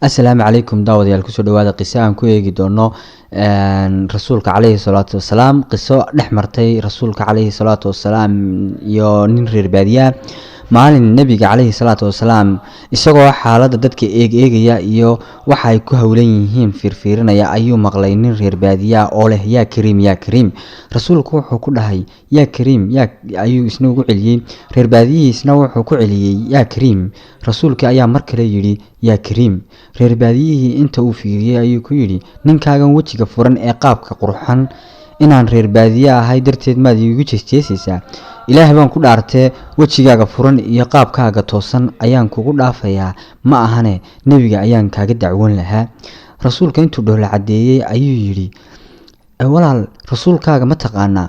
Asalaamu calaykum daawadayaal, kusoo dhawaada qiso aan ku eegi doono rasuulka caleyhi salaatu wasalaam. Qiso dhex martay rasuulka caleyhi salaatu wasalaam iyo nin reer baadiyaa. Maalin nebiga caleyhi salaatu wasalaam isagoo xaaladda dadka eeg eegaya iyo waxa ay ku howlan yihiin fiirfiirinaya ayuu maqlay nin reer baadiyaa oo leh "Yaa kariim, yaa kariim." Rasuulku wuxuu ku dhahay "Yaa kariim yaa," ayuu isna ugu celiyey. Reer baadiyihiisna wuxuu ku celiyey "Yaa kariim." Rasuulkii ayaa mar kale yidhi "Yaa kariim." Reer baadiyihii inta uu fiiriyey ayuu ku yidhi, "Ninkaagan wejiga furan ee qaabka qurxan, inaan reer baadiye ahay darteed maad iigu jeesjeesaysaa? Ilaah baan ku dhaartee, wejigaaga furan iyo qaabkaaga toosan ayaan kugu dhaafayaa, ma ahane nebiga ayaan kaaga dacwoon lahaa." Rasuulka intuu dhoola caddeeyey ayuu yidhi, "Walaal, rasuulkaaga ma taqaanaa?"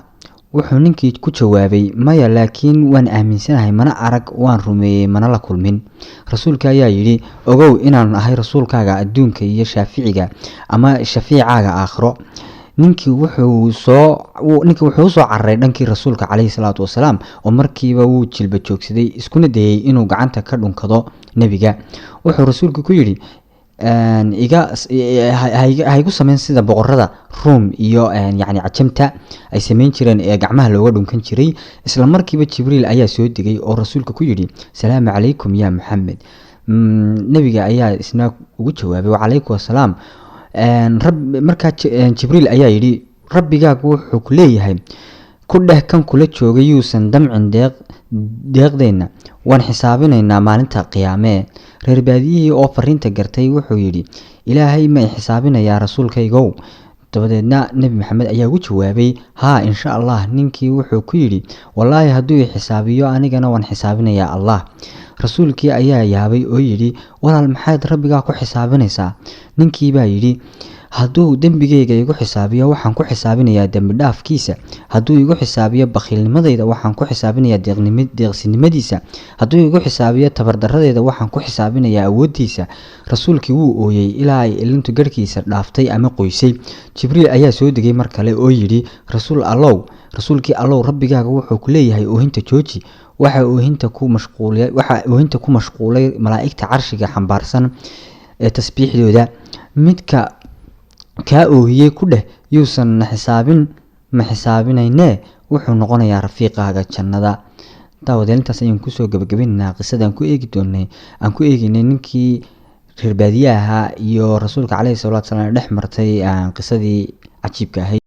Wuxuu ninkii ku jawaabay, "Maya, laakiin waan aaminsanahay, mana arag, waan rumeeyey, mana la kulmin." Rasuulka ayaa yidhi, "Ogow inaan ahay rasuulkaaga adduunka iyo shaaficiga ama shafiicaaga aakhiro." Ninkii wuxuu usoo cararay dhankii rasuulka caleyhi salaatu wasalaam oo markiiba wuu jilba joogsaday, iskuna dayey inuu gacanta ka dhunkado nebiga. Wuxuu rasuulku ku yidhi, "Iga ha igu sameyn sida boqorada Ruum iyo yacni Cajamta ay sameyn jireen ee gacmaha looga dhunkan jiray." Isla markiiba Jibriil ayaa soo degay oo rasuulka ku yidhi, "Salaamu calaykum yaa Maxamed." Nebiga ayaa isna ugu jawaabay, "Wacalaykum assalaam." Markaa Jibriil ayaa yidhi, "Rabbigaagu wuxuu ku leeyahay, ku dheh kan kula joogay yuusan damcin deeqdeenna, waan xisaabinaynaa maalinta qiyaamee." Reer baadiyihii oo fariinta gartay wuxuu yidhi, "Ilaahay ma i xisaabinayaa, rasuulkaygow?" Dabadeedna Nebi Maxamed ayaa ugu jawaabay, "Haa, insha Allah." Ninkii wuxuu ku yidhi, "Wallaahi, hadduu i xisaabiyo, anigana waan xisaabinayaa Allah." Rasuulkii ayaa yaabay oo yidhi, "Walaal, maxaad rabbigaa ku xisaabinaysaa?" Ninkii baa yidhi, "Hadduu dembigayga igu xisaabiyo, waxaan ku xisaabinayaa dembi dhaafkiisa. Hadduu igu xisaabiyo bakhiilnimadayda, waxaan ku xisaabinayaa deeqsinimadiisa. Hadduu igu xisaabiyo tabardaradeyda, waxaan ku xisaabinayaa awooddiisa." Rasuulkii wuu ooyey ilaa ay ilintu garhkiisa dhaaftay ama qoysay. Jibriil ayaa soo degay mar kale oo yidhi, "Rasuul Allow, rasuulkii Allow, rabbigaaga wuxuu ku leeyahay oohinta jooji. Waxa oohinta ku mashquulay malaa'igta carshiga xambaarsan ee tasbiixdooda. Midka kaa oohiyey ku dheh yuusan na xisaabin, ma xisaabinaynee, wuxuu noqonayaa rafiiqaaga jannada." Daawadayaal, intaas ayaan kusoo gabagabaynaynaa qisadaan ku eegi doonay, aan ku eegeynay ninkii reer baadiyaha ahaa iyo rasuulka caleyhi salaatu wasalaam dhex martay, qisadii cajiibka ahayd.